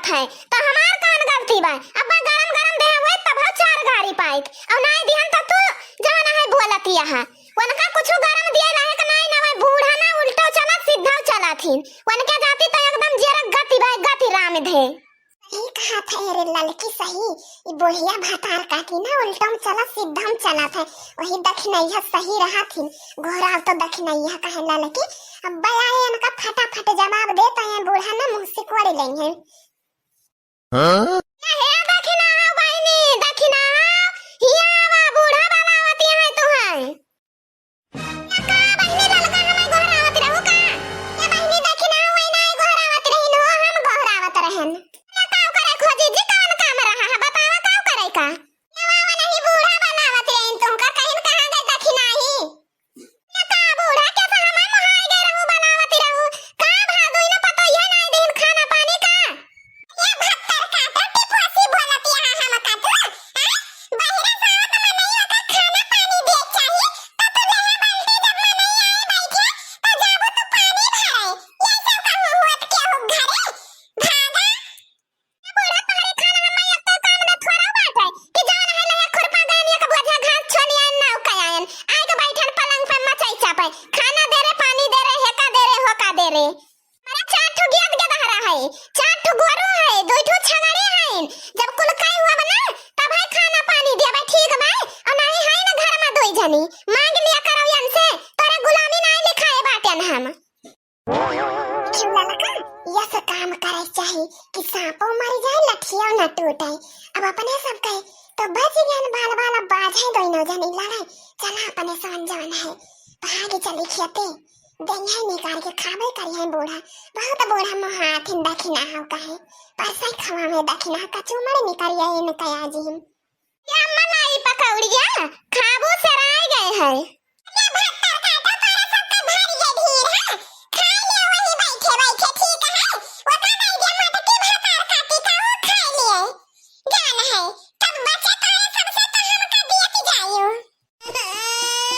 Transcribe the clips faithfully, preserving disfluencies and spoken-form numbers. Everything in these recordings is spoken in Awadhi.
है, तो हमार कौन गलती बा? अब्बा गरम गरम देहे हुए तब चार गारी पाइत, और नाई दिहन तो तू जवन है बोलतिया है। उनका कुछ गरम दिए लायक नाई ना, वह बूढ़ा ना उल्टो चलत सीधा चलत हिन। उनके जाति तो एकदम जेरा गति बा, गति राम धे। सही कहा था रे ललकी, सही। ई बुढ़िया भतार काटी ना उल्टो में चलत सीधा में चलत है, वही दखिनैया सही रहा थिन। गोहराव तो दखिनैया कहे ललकी, अब बयाए इनका फटाफट जवाब दे तो ये बूढ़ा ना मुंह से कोड़ लेंगे। हाँ? हे दखिना हो बहिनी, दखिना हो, हिया आवा, बूढ़ा वाला आवत है तू है। या का बहिनी ललका हमें गोहरावत रहू का? या बहिनी दखिना हो, वही नाई गोहरावत रहिन हो, हम गोहरावत रहन। या का करे खोजी जी, कवन काम रहा है, बतावा का करे का? या वा नहीं बूढ़ा वाला आवत रहिन तुमका, कहिन कहाँ गए दखिना ही? या का बूढ़ा के सहमा मोहाई गए रहू, बनावती रहू। का भादुई न पतो ये नाई दिन खाना पानी का? ये भत्तर का तो टिपोसी बोलत यहाँ हम का तू, हैं? बहिरे सावत मनई ओकर खाना पानी दे चाहिए, तो तू लेहे बाल्टी जब मनई आए बैठे, तो जाबू तू पानी भरे। ये सब कहूँ हुआ के हो घरे? भागा। ए बूढ़ा, तोहरे खाना हम्मे एको काम न थोड़ा बाटे कि जवन है लहे खुरपा गयन एक बोझा घास छोलियन नाव कयायन। आइ के बैठन पलंग पे मचई चापे। खाना दे रे, पानी दे रे, हेका दे रे, होका दे रे। अरे चार ठो गेद गेदहरा है, चार ठो गोरू है, दुई ठो छगड़े है। जब कुल कई हुआ बना, तब है खाना पानी देबे, ठीक बा? और नहीं है ना घर में दुई जनी। मांग लिया करो यन से, तोरे गुलामी नहीं लिखाए बाटेन हम। ललका, यस काम करे चाही कि सांपो मर जाए, लठियो न टूटे। अब अपने सब कहे तो बच गए बाल बाल, अब बाझे दोनों जनी लड़े। चला अपने सन जवन है, भाग चली खेते। देंगे निकाल के खाबे करिए बूढ़ा, बहुत बूढ़ा मोहाथिन दखिना हो कहे। परसई खवा में दखिना कचुमड़ निकालिए इनका आजी हम। या मलाई पकौड़िया खाबू सराय गए है। ये भत्तर काटो, तोरे सबके भारी ये भीड़ है। खाई ले वही बैठे बैठे, ठीक है। वो तो नहीं जे मटकी भत्तर काटी का वो खाई लिए। जान है, तब बचे तोरे सबसे तो हम का दियत जाइयो।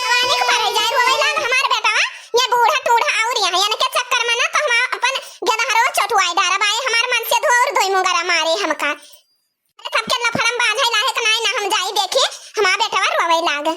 वानिक परे जाए रोवे लाग हमार बेटवा, ये बूढ़ा टूढ़ा और यहाँ, इनके चक्कर में ना तो हम अपन गेदहरो चटुआई डारब, आए हमार मन से धो और धोई मुंगरा मारे हमका। अरे, सबके लफड़म बाझे लायक नाई ना, हम जाई देखी, हमार बेटवा रोवे लाग।